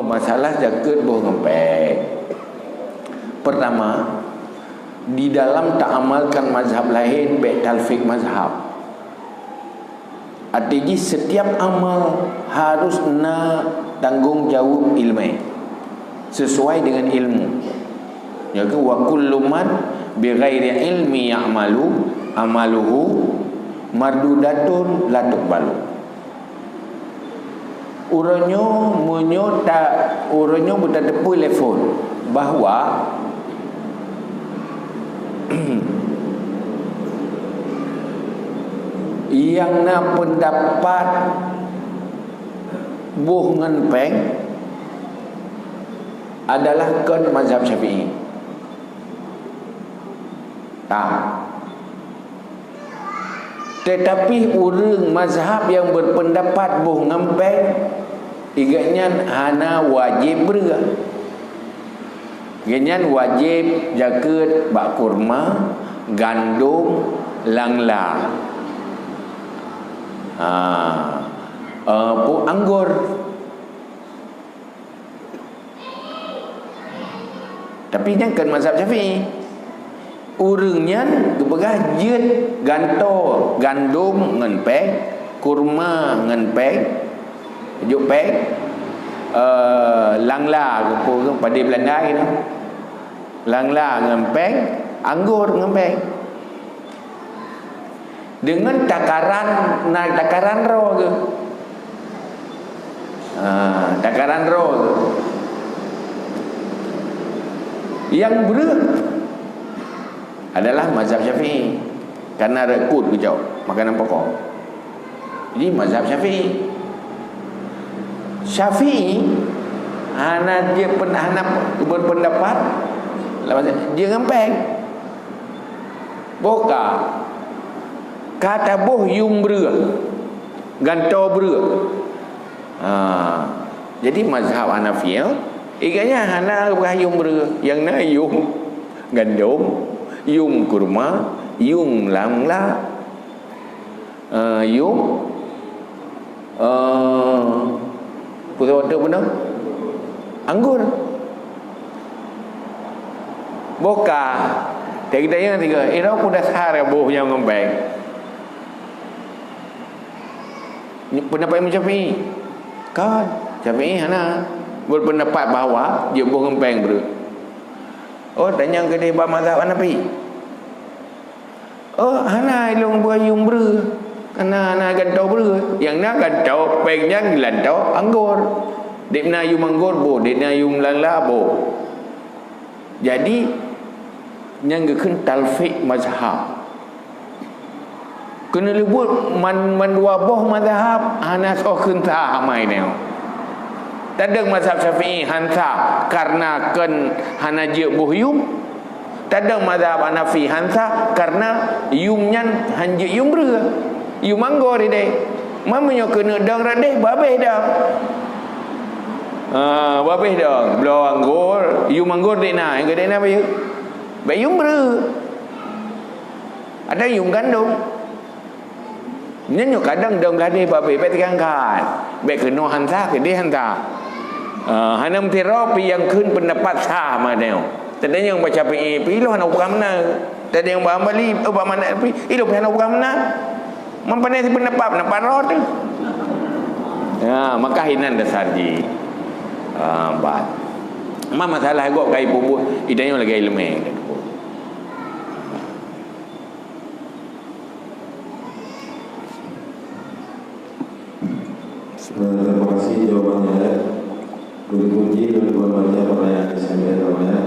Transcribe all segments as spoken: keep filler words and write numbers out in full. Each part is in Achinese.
Masalah jakeuet boh ngon péng. Pertama, di dalam taamalkan mazhab laén bék talfik mazhab. Arti jih, setiap amal harus na tanggong jaweueb ileumé sesuai dengan ilmu. Nyoe keuh, "Wa kullu man bi ghairi ilmi ya'malu, amaluhu mardudatun la tuqbalu." Uroe nyoe, meunyoe ta-, uroe nyoe beutateupeue lé phon bahwa nyang na peundapat boh ngon péng adalah kon mazhab Syafi'i. Tah. Teutapi ureuëng mazhab nyang berpendapat boh ngon péng, gobnyan hana wajéb breueh. Gobnyan wajéb jakeuet bak kurma, gandom, langla. Ha, eh, pu-, anggor. Tapi nyan kon mazhab Syafi'i. Ureuëng nyan geupeugah jeuet gantoe gandom ngon péng, kurma ngon péng, jok péng, eh, langla, geupeugah padé Beulanda gitu. Langla ngon péng, anggor ngon péng. Deungon takaran, na takaran droe geuh. Ha, takaran droe geuh. Nyang breueh adalah mazhab Syafi'i. Karena rot kut geucok, makanan pokok. Jadi mazhab Syafi'i. Syafi'i hana dia pen-, hana berpendapat, lepas dia ngon péng. Boh ka, ka taboh yum breueh, gantoe breueh. Ha, jadi mazhab Hanafiyah, gobnyan hana geupeugah yum breueh, nyang na yum gandom, yum kurma, yum langla, eh, yum Eh, peue saboh teuk bunoe? Anggor. Boh ka. Teuka geutanyoe sigoe, "Eh, droe peue dasar boh nyang ngon péng?" Peundapat Imam Syafi'i. Kan? Syafi'i hana berpendapat bahwa jeuet boh ngon péng breueh. Oh, tanyong keudeh bak mazhab Hanafi. Oh, hana ilôn buah yum breueh. Hana, hana gantoe breueh. Nyang na gantoe, péng nyan geulantoe anggor. Dek na yum anggor boh, dek na yum langla boh. Jadi, nyang geukheun talfik mazhab. Keuneuk leubuet man, mandua boh mazhab hana soe kheun sah amai nyoe. Tadong mazhab Syafi'i han sah karena kon hana jeuet boh yum. Tadong mazhab Hanafi han sah karena yum nyan han jeuet yum breueh. Yum anggor ideh. Meunyoe keuneuk dong rot deh, babeh dong. Ha, babeh dong. Bloe anggor, yum anggor dek na, nyang dek na bayeue. Bék yum breueh. Ada yum gandom. Nyan nyoe kadang dong gadoh babeh, bék teugangkat. Bék keunoe han sah, keudeh han sah. Ah, hana meusidroe pih nyang kheun peundapat sah meunan. Teudeungoe baca Syafi'i, pih ilôn hana peugah meunan. Teudeungoe bak Hambali, oh, bak Malik pih, ilôn pih hana peugah meunan. Meupané sipeundapat, peundapat droe teuh. Ya, maka inan dasar jih. Ah, ban. Ma masalah gob kai peubuet, idayong lagèe ileumèe. Terima kasih jawabannya, ya. Berikut ini, lôn baca pertanyaan S M S, ya.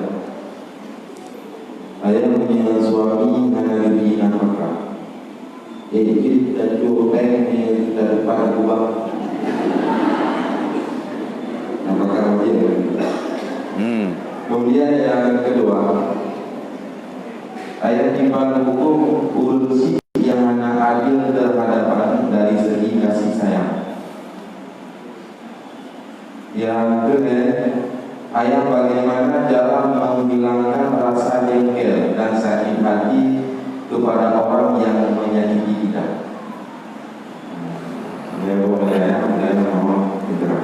Ayah punya suami hana geubri nafkah. Eh, jeuet tacok péng nyan tatupat ubak nafkah wajib. Hmm. Kemudian yang kedua, ayah timbang hukum ureueng syiek nyang hana adil terhadap aneuk dari segi kasih sayang. Yang keuneuk, ayah bagaimana cara menghilangkan rasa jengkel dan sakit hati kepada orang yang menyakiti kita? Ya, boleh, ya, boleh, mohon segera.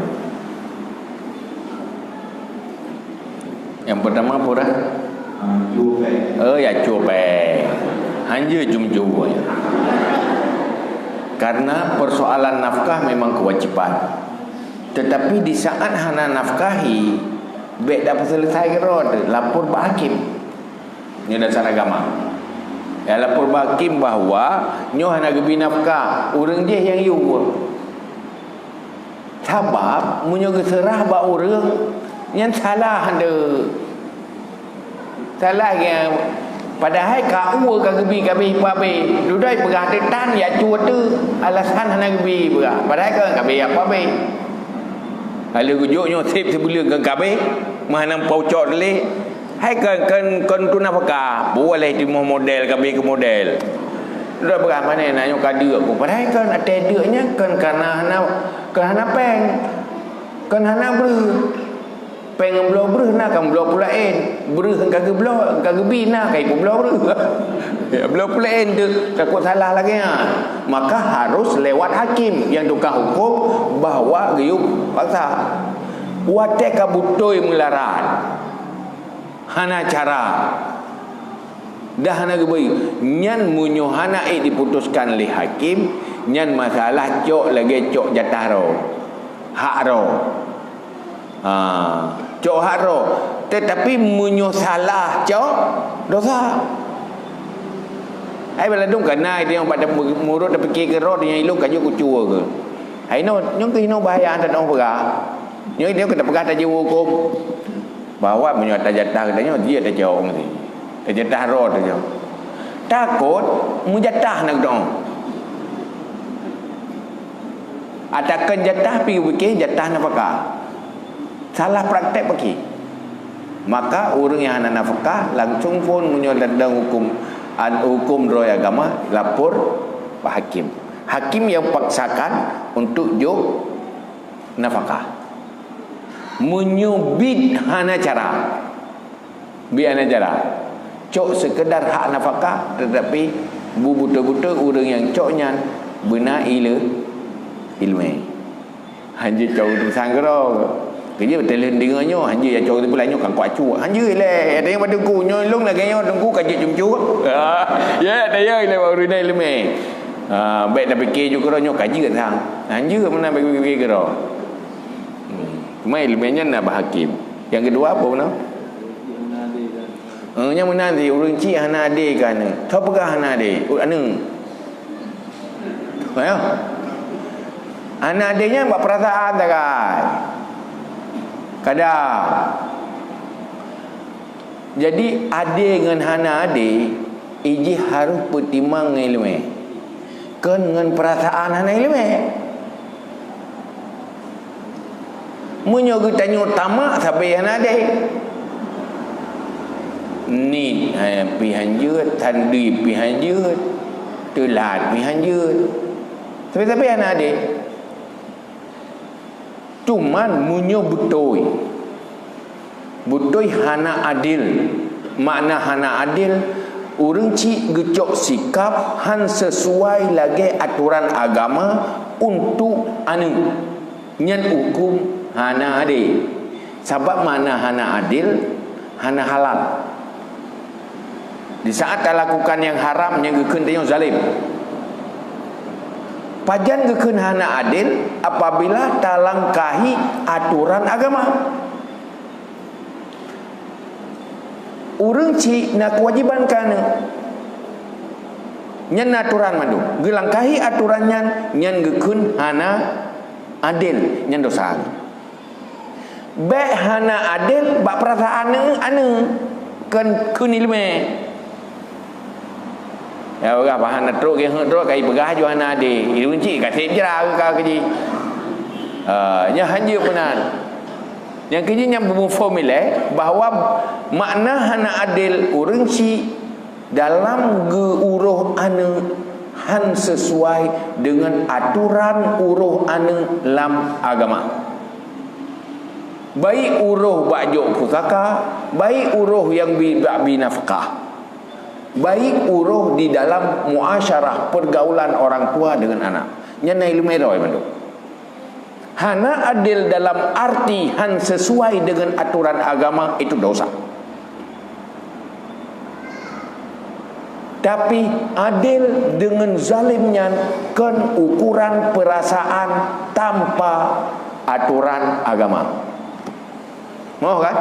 Pertama pura. Eh, ya cuba. Hanya jum-jum. Karena persoalan nafkah memang kewajiban. Tetapi di saat hana nafkahi, bek dah selesai keudroe, lapor bak hakim. Nyoe dasar agama. Ya, lapor bak hakim bahwa nyoe hana geubi nafkah, ureuëng jih nyang yue. Sabab meunyoe geuseurah bak ureuëng, nyan salah deuh. Salah nyan. Padahai ka ue ka geubi ka beh ipa beh. Dudai peugah teutan ya cuba tu alasan hana geubi peugah. Padahai ka ka beh apa beh. Lalu geujuk nyoe sip sibuleuen ka beh, meuhanam pau cok lé. Hai kan kan kan tu nafkah. Boleh timoh model ka beh ke model. Dudai peugah mana nak nyoe ka deuk aku. Padahai kan até deuk nyan kan kana hana kan hana peng. Kan hana breuh. Peng ngon bloe breuh na kan bloe pulaen. Breuh ka geubloe, ka geubi na ka ipeubloe breuh. Ya, bloe pulaen tu takut salah lagée nyan. Maka harus lewat hakim yang tukang hukum bahwa geuyue paksa. Watée ka beutôi meularat. Hana cara. Dah hana geubri. Nyan meunyoe hana ék diputuskan lé hakim, nyan masalah cok lagée cok jatah droe. Hak droe. Ha, cok hak droe. Tetapi meunyoe salah cok, dosa. Hai baladum kana itu yang pada murut terpikir ke roh dengan ilung kaju kucua ke. Hai no, nyong ke hino bahaya anda dong peugah. Nyong itu kita peugah taji hukum. Bahwa meunyoe tajatah kita nyoe dia tajawong ni. Tajatah roh tajawong. Takut meujatah nak dong. Atakan jatah pi bukeh jatah nafkah. Salah praktek bagi. Maka ureuëng yang hana nafkah langsung phon meunyoe tentang hukum ad- hukum droe agama lapor bak hakim. Hakim yang paksakan untuk jok nafkah. Meunyoe bit hana cara. Bit hana cara. Cok sekedar hak nafkah tetapi bu beutôi-beutôi ureuëng yang cok nyan beuna ile ilmu. Hanjeuet cok tu sanggroe. Keujeut teuleun deungoe nyoe hanjeuet ya cok tu pula nyoe kan kuat cuak. Hanjeuet lé ada yang pada ku nyoe long lagée nyoe tengku ka jeuet jum-jum. Ya ada ya ile baru na ilmu. Ha, baik dah fikir juga nyoe ka jeuet sang. Hanjeuet mana bagi-bagi keudroe. Hmm. Cuma ilmu nyan nak bak hakim. Yang kedua apa nama? Eh, nyang meunan di ureuëng cik hana adé ka aneuk. Tho peugah hana adé, aneuk. Ya. Hana adé nyan bak perasaan sagai. Kada. Jadi adé ngon hana adé, ijih harus peutimang ngon ileumé. Kon ngon perasaan hana ileumé. Meunyoe geutanyoe tamak sabe hana adé. Nit hai pih hanjeuet, tandui pih hanjeuet, teulat pih hanjeuet. Sabe-sabe hana adé. Cuman meunyoe beutôi, beutôi hana adil. Makna hana adil, ureuëng cik geucok sikap han sesuai lagée atoran agama untuk aneuk. Nyan hukum hana adil. Sabab makna hana adil, hana halal. Di saat talakukan nyang haram, nyang geukheun tanyoe zalim. Pajan geukheun hana adil apabila talangkahi atoran agama. Ureuëng cik na keuwajiban keu aneuk. Nyan na atoran mandum. Geulangkahi atoran nyan, nyan geukheun hana adil, nyan dosa. Bék hana adil bak peurasaan aneuk, aneuk kon kheun ileumé. Ya, peugah bah hana trok, geuheuet trok, kai peugah ju hana adil. Ileumé cit ka seb jra ka keuji. Ha, nyan hanjeuet meunan. Nyang keujih nyang beumufhom ilée bahwa makna hana adil ureuëng cit dalam geu-uroh aneuk han sesuai deungon atoran uroh aneuk lam agama. Baik uroh bak jok pusaka, baik uroh nyang bi, bak bi nafkah, baik uroh di dalam muasyarah pergaulan orang tua dengan anak. Nyan na ileumé droe mandum. Hana adil dalam arti han sesuai dengan atoran agama itu dosa. Tapi adil deungon zalim nyan kon ukuran peurasaan tanpa atoran agama. Moh kan?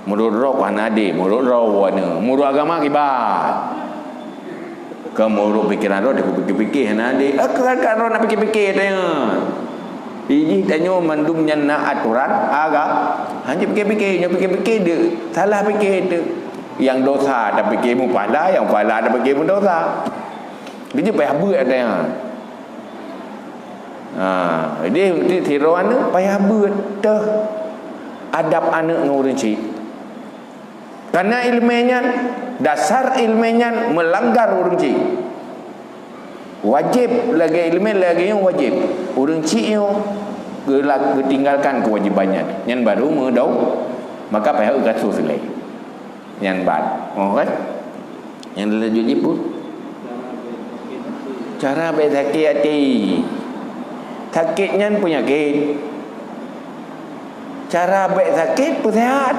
Meunurot droe hana adil, meunurot droe wana, meunurot agama kiban. Keu meunurot pikeran droe, dipike-pike hana adil. Ah, kan, kan droe nak pike-pike tanya. Ijih tanyoe mandum nyan na atoran aga-, hana pike-pike, nyoe pike-pike deuek, salah pike deuek. Nyang dosa tapike mupala, nyang pala tapike mudosa. Geujeuet payah beuet tanya. Ha, jadi sidroe aneuk payah beuet teuh adab aneuk ngon ureueng chik. Karena ileumèe nyan, dasar ileumèe nyan meulanggar ureueng chik. Wajéb lagèe ileumèe lagèe nyoe wajéb. Ureueng chik nyoe geula-, geutinggalkan keuwajéban nyan. Nyan baru meudau, maka payah geugasoh silèe. Nyan ban. Oh kan? Nyang laju jipun. Cara bèk sakét até. Sakét nyan peunyakét. Cara bèk sakét peuseuhat.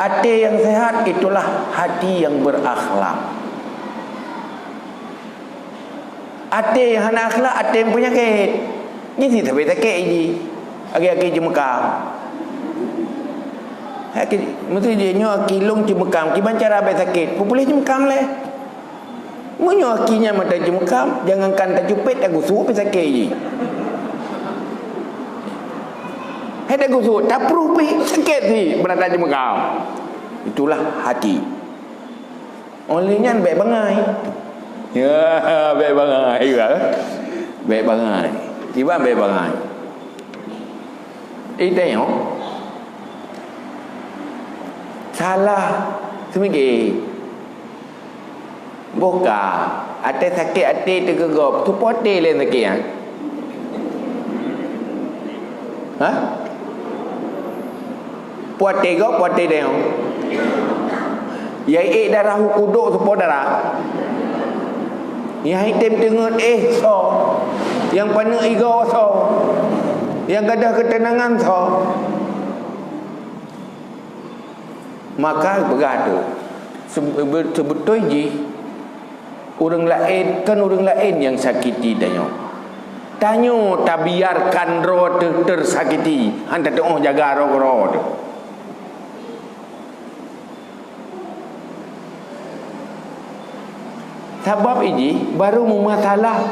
Até nyang seuhat itulah hati nyang berakhlak. Até nyang hana akhlak, até nyang peunyakét. Nyan sit sabé sakét jih. Akhé-akhé jimeukam. Akhé, meusti jih nyoe akhé lôn jimeukam, kiban cara bèk sakét. Peupuléh jimeukam lé. Meunyoe akhé nyan mantong jimeukam, jangankan tacupet, tagusok pih sakét jih. Hai tagusok, tapruh pih sakét sit, beurata jimeukam. Itulah hati. Óh lheueh nyan bèk bangai. Ya, bèk bangai, ya. Bèk bangai. Kiban bèk bangai. Eh, tengok. Salah seumiké. Boh ka, até sakét até teukeugop, teupoh até lé sakét nyan. Ha? Puaté gob, puaté deungoe. Nyang ék darah u kudok teupoh darah. Nyang item teungeut éh soe. Nyang paneuk igoe soe. Nyang gadôh keuteunangan soe. Maka peugah tu, sebe-, seubeutôi jih, ureuëng laén, kon ureuëng laén nyang sakiti tanyoe. Tanyoe tabiarkan droe teuh tersakiti, han tateuoh jaga droe keudroe teuh. Sabab ijih baru meumasalah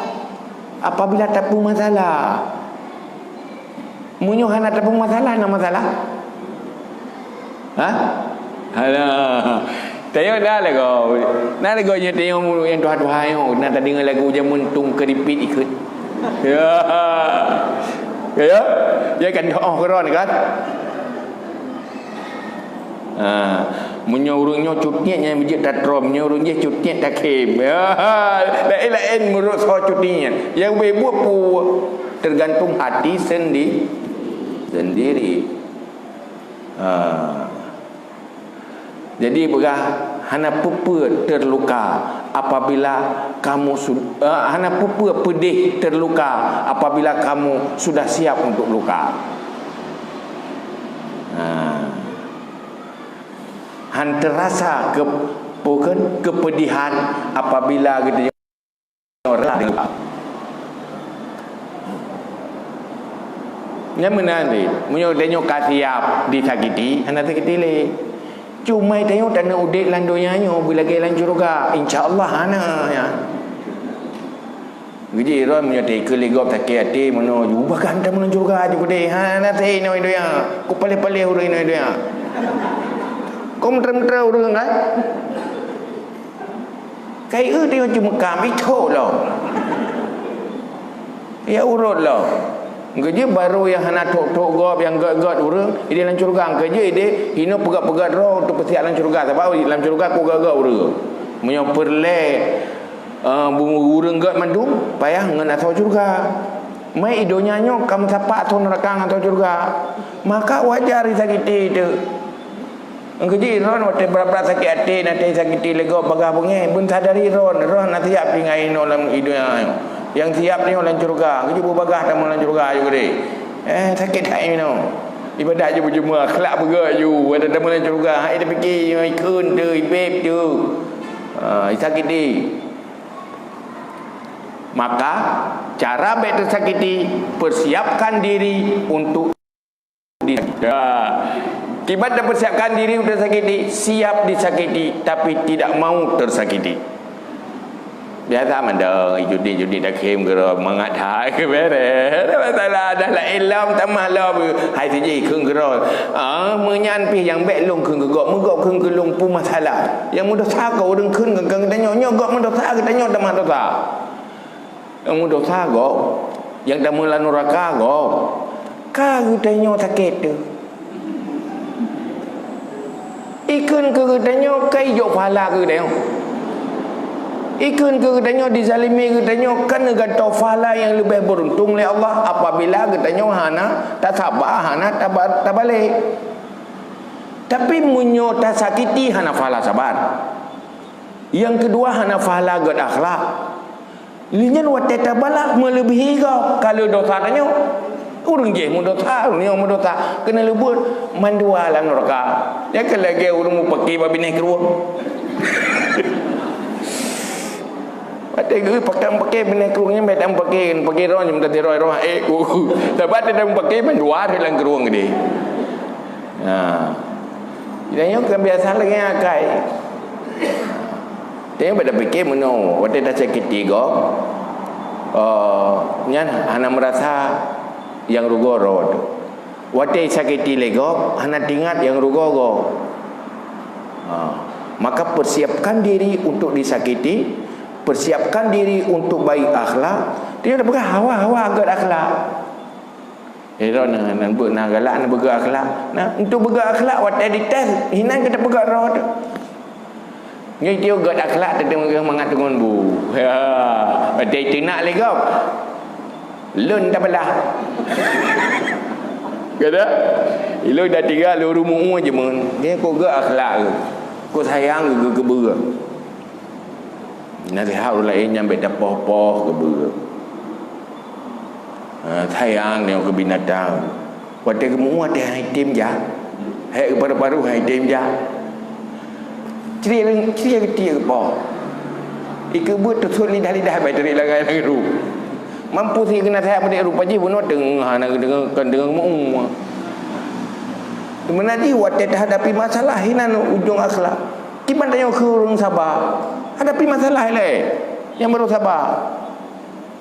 apabila tapeumasalah. Meunyoe hana tapeumasalah, na masalah? Ha? Hana. Tanyoe na lagoe. Na lagoe nyoe tanyoe mulut nyang tuha-tuha nyoe. Na tadeungoe lagu jameun tung keuripit ikheun. Ya. Ya? Ya kan, oh, keudroe kan? Ha, meunyoe ureuëng nyoe cut niet nyang bijék tatrom, meunyoe ureuëng jéh cut niet takhém. Ha, laén-laén meunurot soe cut niet. Nyang beubuet peue, teugantung hati sendi-, sendiri. Ha. Jadi peugah, hana peue-peue terluka apabila kamu sud-, eh, hana peue-peue peudeh terluka apabila kamu sudah siap untuk luka. Ha. Han terasa ke-, bukan, kepedihan apabila geutanyoe rela. Nyan meunan deh, meunyoe tanyoe ka siap disakiti, hana sakiti lé. Cuma tanyoe taneuk udeb lam donya nyoe beulagèe lam syeuruga, insya Allah hana nyan. Geujih droe meunyoe teukeue lé gob sakét até meunoe ju, "Bah, ka hantom lam syeuruga ju keudeh." Hana, hana sinoe donya. Ku paléh-paléh ureuëng inoe donya. Ku meutre-meutre ureuëng kan? Kai eu teuh ceumeukam, ithok lom. Ya urot lom. Geujih baru nyang hana thok-thok gob, nyang gét-gét ureuëng, ideh lam syeuruga. Geujih ideh hinoe peugét-peugét droe untuk peusiap lam syeuruga. Sabab lam syeuruga ku gét-gét ureuëng. Meunyoe peureulée Eh, bu-, ureuëng gét mandum payah ngon asoe syeuruga. Meuidonya nyoe ka meusapat asoe neuraka ngon asoe syeuruga. Maka wajar disakiti teuh. Keujih droen watée brat-brat sakét até, na teuh sakiti lé gob bagah beungéh, beuneusadari droen, droen na siab tinggai inoe lam idonya nyoe. Nyang siab nyoe lam syeuruga, keujih beubagah tamong lam syeuruga ju keudeh. Eh, sakét that inoe. Ibadat ju beujeumeung, akhlak beugöt ju. Watèe tamong lam syeuruga, hai tapike, ikheun teuh, ibéb teuh. Ha, isakiti. Maka, cara bèk teusakiti, persiapkan diri untuk di-, ha. Kiban tapersiapkan diri untuk sakiti, siap disakiti, tapi tidak mau tersakiti. Biasa mandang, judi-judi takhém keudroe, mangat that keu beres. Masalah dah laén lom, tamah lom. Hai siji kheun keudroe. Ah, meunyan pih nyang bèk lôn kheun keu gob, meugob kheun keu lôn peue masalah. Nyang meudesya keu ureueng kheun keu geutanyoe, nyoe gob meudesya, geutanyoe tamah desya. Nyang meudesya gob, nyang tamong lam nuraka gob. Ka geutanyoe sakét teuh. Ikheun keu geutanyoe ka ijok pahala keu geutanyoe. Ikheun keu geutanyoe dizalimi geutanyoe ka neugantoe pahala nyang leubeh beuruntung lé Allah apabila geutanyoe hana tasaba, hana taba-, tabalek. Tapi meunyoe tasakiti hana pahala sabar. Nyang keudua hana pahala gèt akhlak. Lé nyan watèe tabalah meuleubihi gob ka lheueh desya tanyoe. Ureueng jéh meudesya, ureueng nyoe meudesya, keuneuk leubeh mandua lam nuraka. Nyan keuh lagèe ureueng mupaki bak binéh krueng. Watèe geuh pakai-pakai binéh krueng nyan, bèk tamupaki, paki droe nyan meutateuroe roh, eh, ku. Sabab watèe tamupaki mandua rhot lam krueng geude. Ha. Geutanyoe kan biasa lagèe nyan akai. Tanyoe bèk tapike meunoe, watèe tasakiti gob, eh, nyan hana meurasa nyang rugoe droe teuh. Watèe sakiti lé gob, hana teuingat nyang rugoe gob. Ha. Maka persiapkan diri untuk disakiti, persiapkan diri untuk baik akhlak. Tanyoe tapeugah hawa-hawa gèt akhlak. Eh, droe na, na, na galak, na beugèt akhlak. Na, untuk beugèt akhlak, watèe dites, hinan ka tapeugah droe teuh. Nyoe tiep gèt akhlak, teuteumé mangat teungon bu. Ya, watèe teunak lé gob. Lôn tabalah. Kada? Ilôn dah tinggai lôn rumoh jeumeun. Nyoe kok gèt akhlak keu. Kok sayang keu, keu, keu beureueng. Naseuhat ureueng laén nyan bèk tapoh-poh keu beureueng. Ha, sayang nyoe keu binatang. Watèe geumeu'ue watèe han item jak. Hèk geuparu-paru han item jak. Cri-, cri-, cri-, po. Ikeubeuet teusut lidah-lidah bèk teurik langai lam rup. Mampus si keuneuk sayang beuneuk rupa jih bunoe teungoh hana geudeungoe, kon deungoe meu-ue. Meunan jih watèe tahadapi masalah, hinan ujong akhlak. Kiban tanyoe keu ureueng saba. Hadapi masalah ilèe. Nyang barô saba.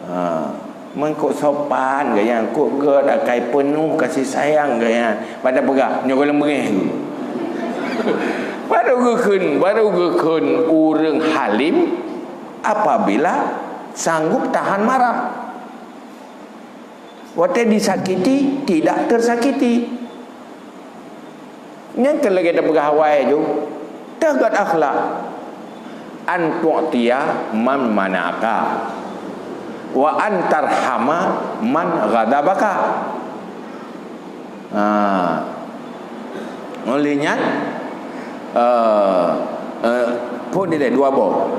Ha. Meungkok sopan geuh nyan, kok gèt akai peunoh kasih sayang geuh nyan. Pada peugah, nyoe gohlom beungèh. Barô geukheun, barô geukheun ureueng halim apabila sanggup tahan marah. Watèe disakiti, tidak tersakiti. Nyan keuh lagèe tapeugah awai ju, teuh gèt akhlak. An tu'tiya man mana'aka, wa an tarhama man ghadabaka. Ha. Oleh nyan, eh, eh, phôn dilèe dua boh.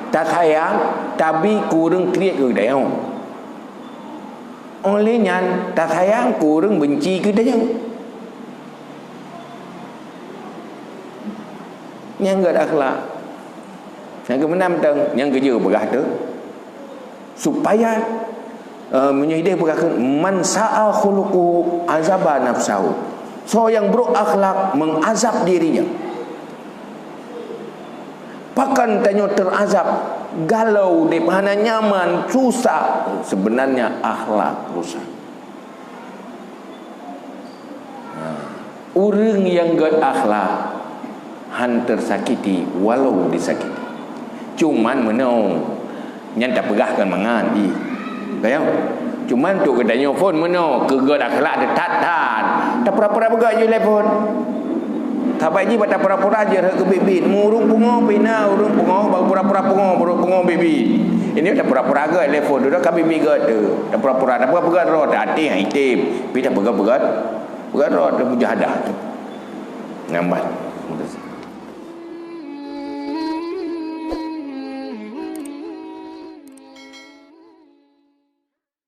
Tasayang, tabi keu ureueng kriet keu geutanyoe. Oleh nyan, tasayang keu ureueng beunci keu geutanyoe. Nyang gèt akhlak. Nyang keumeunam teuh, nyang keujeuet peugah teuh. Supaya, eh, meunyoe idéh peugah kheun, "Man sa'a khuluquhu azaba nafsahu." Soe nyang brôk akhlak, mengazab dirinya. Pakon tanyoe teuazab, galau udép, hana nyaman, susah? Sebenarnya akhlak rusak. Nah, ureueng nyang gèt akhlak han teusakiti walau disakiti. Cuman meunoe, nyan tapeugah kon mangat jih. Ka nyo? Cuman untuk geutanyoe phôn meunoe, keu gèt akhlak teuh that-that. Tapura-pura beugèt jih lé phôn. Saban jih bak tapura-pura jih rhot keu biet-biet. Meu ureueng pungo pih na, ureueng pungo bak pura-pura pungo, ureueng pungo biet-biet. Ini tapura-pura gèt lé phôn, dudoe ka biet-biet gèt teuh. Tapura-pura, tapura beugèt droe, até nyang item. Pih tapeugah beugèt, beugèt droe teuh mujahadah teuh. Nyan ban.